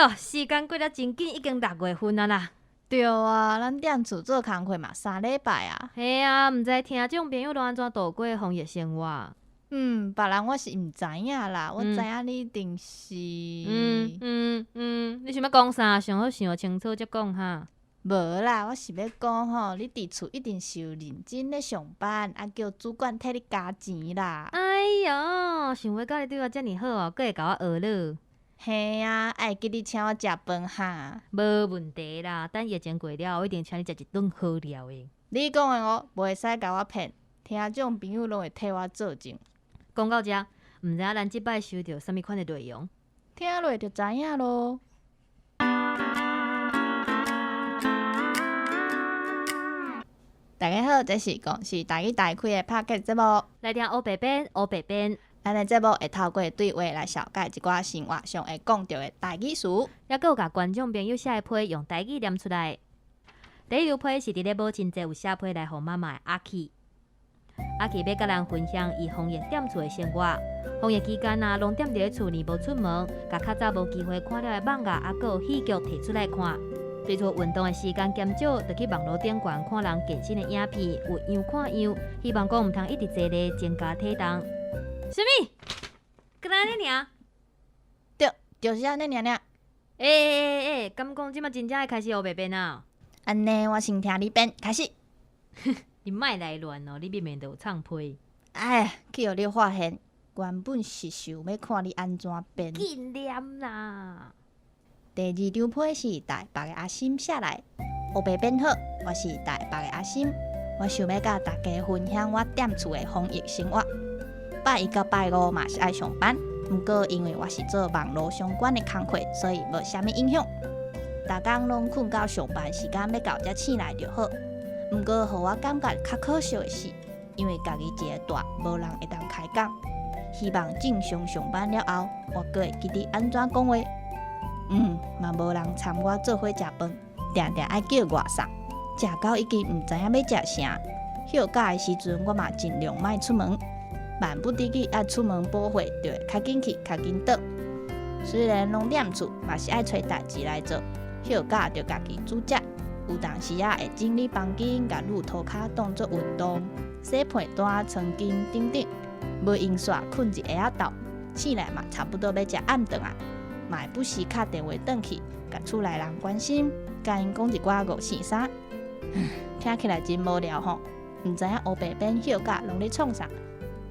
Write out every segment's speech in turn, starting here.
喲，時間過得真緊，已經6月份啊啦。對啊，咱踮厝做工課嘛3禮拜啊。嘿啊，毋知聽眾朋友攏按怎度過防疫生活？嗯，別人我是毋知影啦，我知影你一定是。嗯嗯嗯，你想欲講啥？上好想清楚才講哈。無啦，我是欲講吼，你佇厝一定是有認真咧上班，啊叫主管替你加錢啦。哎喲，想袂到你對我遮爾好哦，閣會共我呵咾。嘿啊，愛記得請我食飯哈。無問題啦，等疫情過了，我一定請你食一頓好料的。你講的哦，袂使共我騙，聽眾朋友攏會替我作證。講到遮，毋知影咱這擺收著啥物款的內容？聽落就知影囉。大家好，這是公視台語台開的 Podcast 節目。來聽烏白編，烏白編。咱的節目會透過對話來紹介一寡生活上會講著的台語詞，猶閣有共觀眾朋友寫的批用台語念出來。第一張批是佇咧母親節有寫批來予媽媽的阿奇。阿奇欲佮咱分享伊防疫踮厝的生活。防疫期間啊，攏踮佇咧厝裡無出門，共較早無機會看了的漫畫猶閣有戲劇提出來看。對厝運動的時間減少，就去網路頂懸看人健身的影片，有樣看樣，希望講毋通一直坐咧，增加體重。啥物？閣按呢爾？對，就是按呢爾爾。欸欸欸欸，敢講這馬真正愛開始烏白編啊？按呢，我先聽你編，開始。你莫來亂哦，你明明就有藏批。哎，去予你發現，原本是想欲看你按怎編。緊念啦！第二張批是台北的阿心寫來，烏白編好，我是台北的阿心，我想欲佮大家分享我踮厝的防疫生活。拜一佮拜五嘛是愛上班，毋過因為我是做網路相關的工課，所以無啥物影響。逐工攏睏到上班時間欲到才醒來就好。毋過，予我感覺較可惜的是，因為家己一个蹛，無人會當開講。希望正常上班了後，我閣會記得按怎講話。嗯，嘛無人參我做伙食飯，定定愛叫外送，食到已經毋知影欲食啥。歇假的時陣，我嘛盡量莫出門，萬不得已愛出門補貨，就會較緊去，較緊轉。雖然攏踮厝，嘛是愛揣代誌來做。歇假就家己煮食，有當時仔會整理房間，共攄塗跤當做運動，洗被單、床巾等等。無閒煞睏一下仔晝，醒來嘛差不多欲食暗頓啊。嘛會不時敲電話轉去，共厝內人關心，共𪜶講一寡五四三。聽起來真無聊吼，毋知影烏白編歇假攏咧創啥？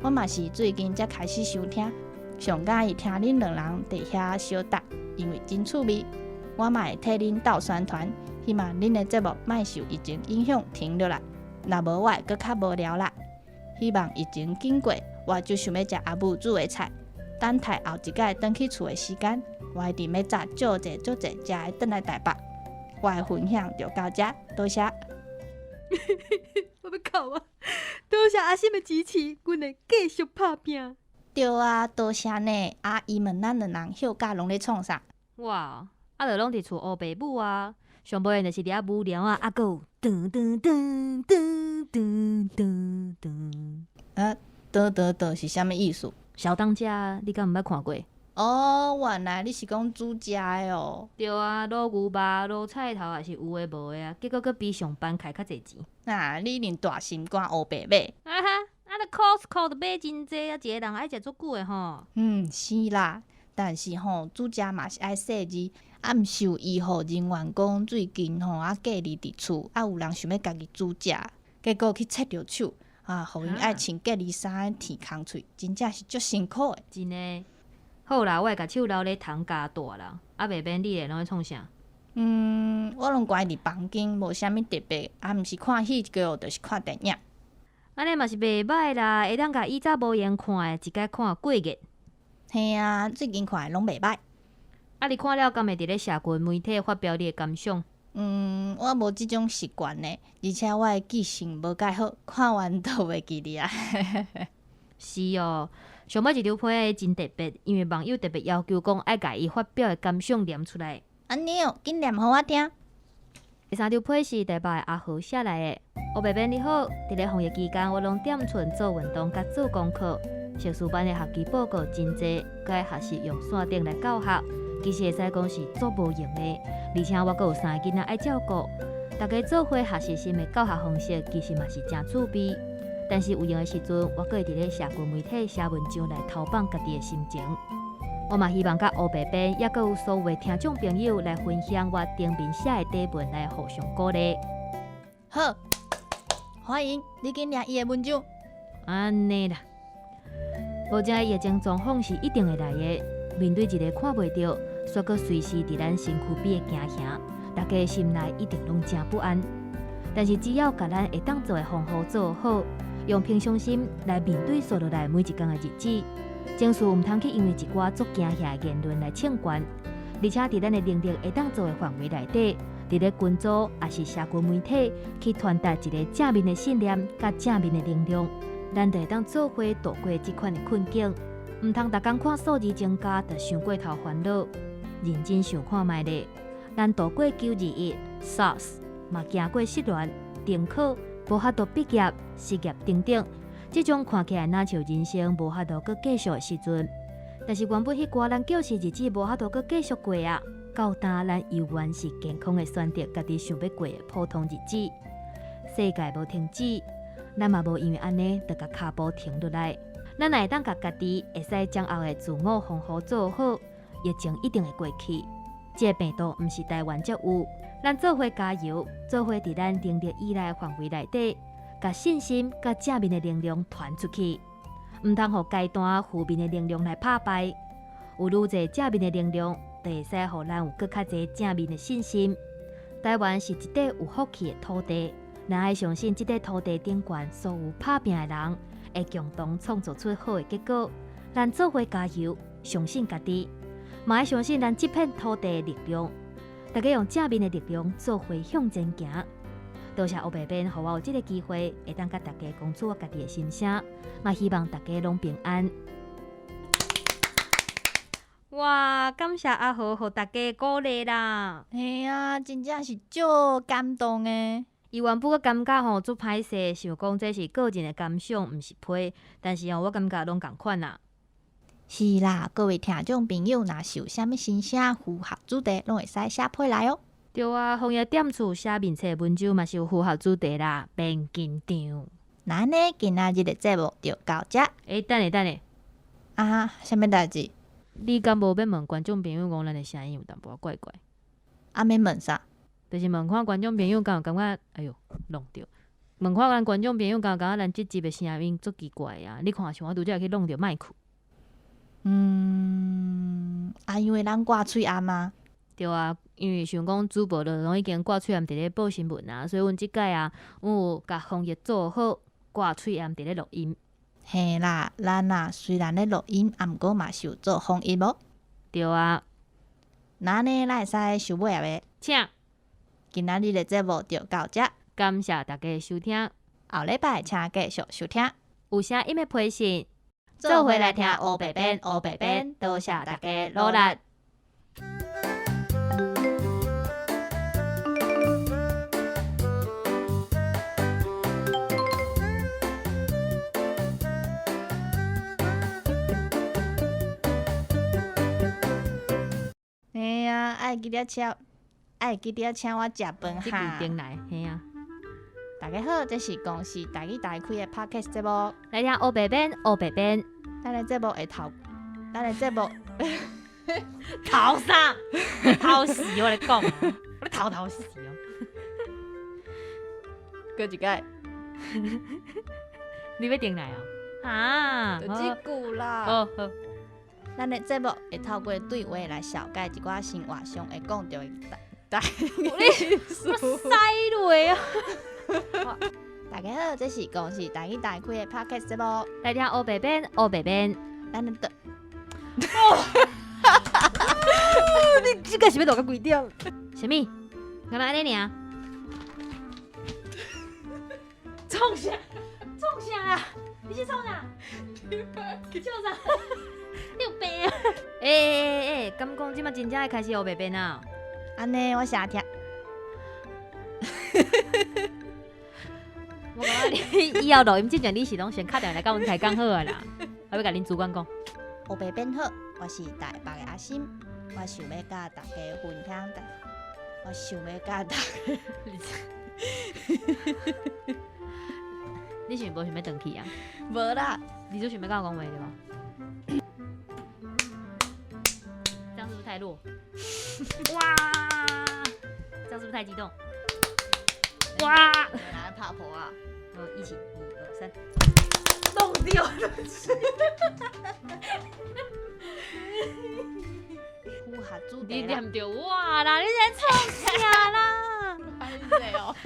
我嘛是最近才開始收聽，上佮意聽恁兩人佇遐相答，因為真趣味。我嘛會替恁鬥宣傳，希望恁的節目莫受疫情影響停落來，若無我會閣較無聊啦。希望疫情緊過，我就想欲食阿母煮的菜。等待後一擺轉去厝的時間，我一定欲紮足濟足濟，才會轉來台北。我的分享就到遮，多謝。我欲哭啊！多謝阿心的支持，阮會繼續拍拚。對啊，多謝呢。阿姨問咱兩人歇假攏咧創啥？哇，啊，就攏佇厝烏白舞啊！上無閒就是佇遐無聊啊，啊，閣有噔噔噔噔噔噔噔。啊，噔噔噔是啥物意思？小當家，你敢毋捌看過？哦，原來你是講煮食的哦。對啊，滷牛肉、滷菜頭也是有的無的啊，結果閣比上班開較濟錢。啊，你一定大心肝烏白買。啊哈，啊，著 Costco 著買真濟啊，一个人愛食足久的吼。嗯，是啦，但是吼，煮食嘛是愛細膩，啊，毋是有醫護人員講最近吼啊隔離佇厝，啊有人想欲家己煮食，結果去切著手，啊，予𪜶愛穿隔離衫甜空喙，真正是足辛苦的。真的。好啦，我會共手留咧窗加大啦。啊，袂免你咧，攏咧創啥？嗯，我攏關佇房間，無啥物特別，啊，毋是看戲劇，就是看電影。按呢嘛是袂䆀啦，會當共以早無閒看的，一擺看過熱。嘿啊，最近看的攏袂䆀。啊，你看了敢會佇咧社群媒體發表你的感想？嗯，我無這種習慣呢，而且我的記性無蓋好，看完就袂記得啊。是哦，上尾一張批真特別，因為網友特別要求講愛共伊發表的感想念出來。按呢哦，緊念予我聽。第三張批是台北的阿豪寫來的。烏白編你好，佇咧防疫期間，我攏踮厝做運動佮做功課。碩士班的學期報告真濟，閣愛學習用線頂來教學。其實會使講是足無閒的，而且我閣有三個囡仔愛照顧，大家做伙學習新的教學方式，其實嘛是誠趣味。但是有閒的時陣，我閣會佇咧社群媒體寫文章來投放家己的心情。我嘛希望佮烏白編，抑閣有所有的聽眾朋友來分享我頂面寫的短文來互相鼓勵。好，歡迎你緊掠伊的文章。按呢啦，無正疫情狀況是一定會來的。面對一个看袂著，煞閣隨時佇咱身軀邊的驚嚇，大家心內一定攏誠不安。但是只要共咱會當做的防護做好，用平常心來面對紲落來每一工的日子，情緒毋通去因為一寡足驚嚇的言論來衝懸，而且佇咱的能力會當做的範圍內底，佇咧群組抑是社群媒體去傳達一个正面的信念佮正面的能量，咱就會當做伙度過這款的困境。毋通逐工看數字增加，就傷過頭煩惱。認真想看覓咧，咱度過921、SARS，嘛行過失戀、重考、無法度畢業、失業等等，這種看起來若像人生無法度閣繼續的時陣。但是原本彼寡咱叫是日子無法度閣繼續過啊，到今咱猶原是健康的選擇家己想欲過的普通日子。世界無停止，咱嘛無因為按呢就共跤步停落來。咱若會當共家己會使掌握的自我防護做好，疫情一定會過去。這个病毒毋是台灣才有，咱做伙加油，做伙佇咱能力以內範圍內底，共信心佮正面的能量傳出去，毋通予階段負面的能量來拍敗。有愈濟正面的能量，就會使予咱有閣較濟正面的信心。台灣是一塊有福氣的土地，咱愛相信這塊土地頂懸所有拍拚的人，會共同創造出好的結果。咱做伙加油，相信家己，嘛愛相信咱這片土地的力量。大家用正面的力量做伙向前行。多謝烏白編，予我有這个機會，會當佮大家講出我家己的心聲，嘛希望大家攏平安。哇！感謝阿豪，予大家鼓勵啦。嘿啊，真正是足感動的。伊原本閣感覺吼足歹勢，想講這是個人的感想，毋是批。但是吼，我感覺攏仝款啦。是啦，各位聽眾朋友，若是有啥物心聲符合主題，攏會使寫批來哦。對啊，防疫踮厝寫面冊文章嘛是有符合主題啦，免緊張。那按呢，今仔日的節目就到遮。欸，等下等下。啊，啥物代誌？你敢無欲問觀眾朋友講咱的聲音有淡薄仔怪怪？啊，欲問啥？就是問看觀眾朋友敢有感覺，哎喲，弄著。問看咱觀眾朋友敢有感覺咱這集的聲音足奇怪啊？你看像我拄才去弄著麥克。嗯，啊，因為咱掛喙罨啊。對啊，因為想講主播都攏已經掛喙罨佇咧報新聞啊，所以阮這擺啊，阮有共防疫做好，掛喙罨佇咧錄音。嘿啦，咱啊雖然咧錄音，啊毋過嘛是有做防疫無？對啊。那按呢，咱會使收尾啊未？請。今仔日的節目就到遮，感謝大家收聽。後禮拜請繼續收聽。有啥音的批信，做伙來聽烏白編，烏白編，多謝大家努力。嘿啊，愛記得請，愛記得請我食飯哈。這來，嘿啊。大家好，這是公視台語台開的 Podcast 節目。來聽烏白編，烏白編。咱的節目會頭，咱的節目頭啥？頭死我咧講，我咧頭頭死哦。閣一擺。你欲轉來哦？啊，就這句啦。好好。咱的節目會透過對話來紹介一寡生活上會講著的台語我塞落啊！大家好，這是公視台語台開的 Podcast 節目。來聽烏白編，烏白編。咱的。你這個是欲錄到幾點？啥物？敢若按呢爾？創啥？創啥啊？你是創啥？創啥？你有病啊！欸欸欸，敢講這馬真正愛開始烏白編啊？按呢，我成聽。我感覺你以後錄音之前，你是攏先敲電話來佮阮開講好啊啦。我欲共恁主管講。烏白編好，我是台北的阿心。我想欲佮大家分享，我想欲佮大家，你是毋是無想欲轉去啊？無啦，你就想欲佮我講話對無？這樣是不是太弱？哇！這樣是不是太激動？哇！來拍婆啊！我一起，一二三，弄掉了。符合主你題啦。念著我啦！你在創啥啦？歹勢哦。